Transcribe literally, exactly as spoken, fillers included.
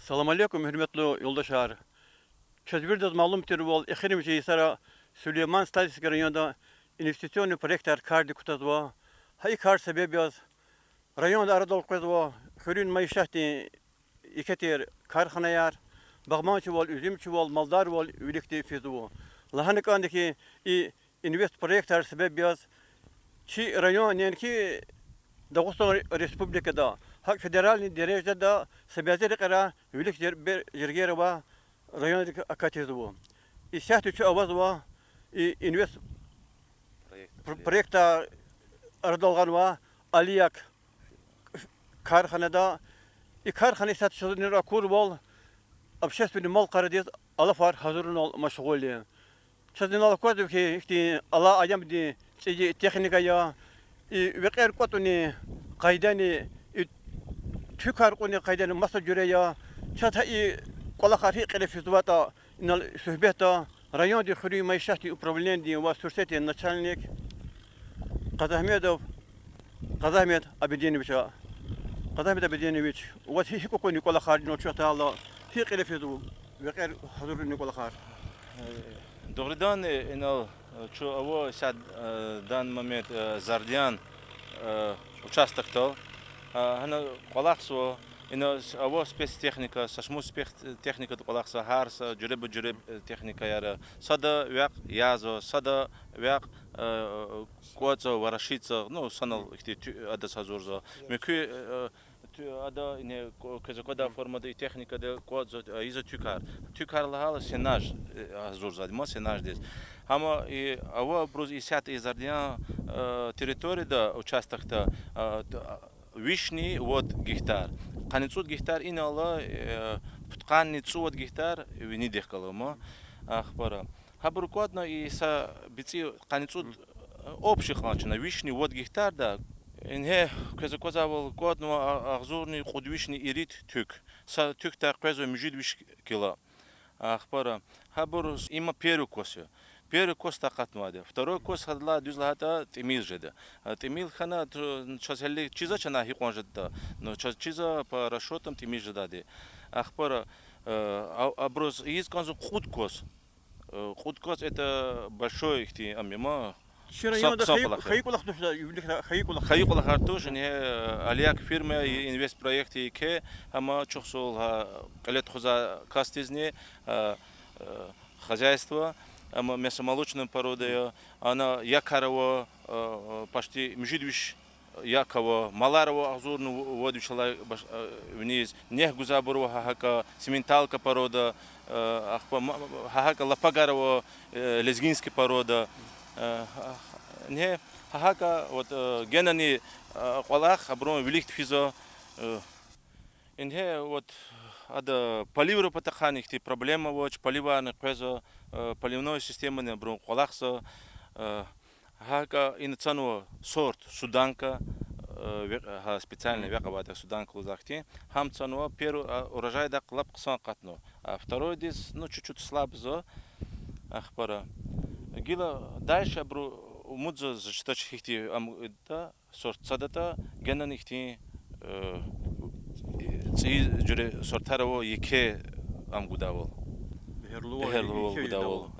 Салам алейкум, гьуьрметлу юлдашар! Чаз виридаз малум тирвал, эхиримжи йисара Сулейман-Стальский районда инвестиционный проектар кардик кутазва. Гьа и кар себеб яз районда арадал къвезва хуьруьн майишатдин еке тир карханаяр, багъманчивал, уьзуьмчивал, малдарвал виликди физва. Лагьана кӀанда хьи, и инвестпроектар себеб яз чи район неинки Дагъустан Республикада, гьакӀ федеральный дережада са бязи рекьера вилик жер-, бер-, жергейра авай районрик акатизва. Исятда чун авазва и инвест-, проектда арадал гъанвай Алияк карханада. И кархана исятда чаз инал акурвал, общественный мал-къарадиз алафар гьазурунал машгъул я. Чаз инал аквазва хьи, ихьтин алай аямдин цӀийи техника я, и векьер кӀватӀунин къайдани, и туькар кьунин къайдани маса жуьре я. Чаз гьа и кӀвалахар гьикӀ кьиле физватӀа, инал суьгьбетда райондин хуьруьн майишатдин управленидин ва суьрсетдин начальник Къазагьмедов Къазагьмед Абидиновича. Къазагьмед Абидинович, ваз гьи-, гьикӀ акуна и кӀвалахар, инал чун атайла, гьикӀ кьиле физва векьер гьазурунин кӀвалахар? Дугъриданни, инал чун ава исятда, данный момент, Зардиян участокдал. Гьана кӀвалахзава, ина ава спецтехника, са шумуд спецтехникада кӀвалахзава, гьар са жуьреба-жуьре техникаяр. Сада векь язва, сада векь кӀватӀзава, ворошится, ну, санал ихьтин туь-, адаз гьазурзава. Муькуь, туь-, ада ингье квез аквадай формада и техникада кӀватӀзава, ийизва туькар. Туькар лагьайла сенаж гьазурзавайди ма, сенаждиз. Гьама и ава абуруз исятда и Зардиян территорияда, участокда, вишни вад гектар. Къанни цӀуд гектар инал ала, пудкъанни цӀувад гектар винидихъ галаз ма. Ахпара гьабур кӀватӀна и са бицӀи къанни цӀуд, общий кьван чна вишни вад гектарда. Ингье квез аквазвайвал кӀватӀнава агъзурни кьуд вишни ирид туьк. Са туькдай къвезва муьжуьд виш кило. Ахпара гьабур, има первый кос я. Первый косдай акъатнавайди. Второй кос гьадалай дуьз лагьайтӀа тӀимил жеда. ТӀимил хьана, чаз гьелелиг чизва чна гьикьван жедатӀа. Ну, чаз чизва по расчётам тӀимил жедайди. Ахпара абуруз ийиз кӀанзава кьуд кос. Кьуд кос это большой ихьтин ам я ма. Чи районда хьайи кӀвалахар туш, вилик хьайи кӀвалахар. Хьайи кӀвалахар туш, ингье Алияк фирма я, инвестпроект я еке, амма чухсагъул гьа кьиле тухузвай касдизни, хозяйство, ам мясомолочная порода я, ана якар ава, почти муьжуьд виш як ава, малар ава агъзурни вад вишелай виниз, нек гузвайбур ава гьа гьакӀа, симменталка порода, ахпа гьа гьакӀа лапагар ава, лезгинский порода. Ингье гьа гьакӀа, вот, генани кӀвалах абурун виликди физва. Ингье, вот, ада поливра патахъайни ихьтин проблема авач, поливарни къвезва, поливной системани абурун кьвалахза. ГьакӀа ина цанва сорт суданка, гьа специальный векь авайди суданка лугьузвай хьтин. Гьам цанва первый урожайдихъ лап хъсан акъатнава. А второйдиз, ну, чуть-чуть слабза, ахпара. Гила дальше абуру умудзава зачитать гьихьтин ам, да, сорт цадатӀа, генани ихьтин цӀийи жуьре сортар ава еке ам гудайвал. Бегьерлувал гудайвал.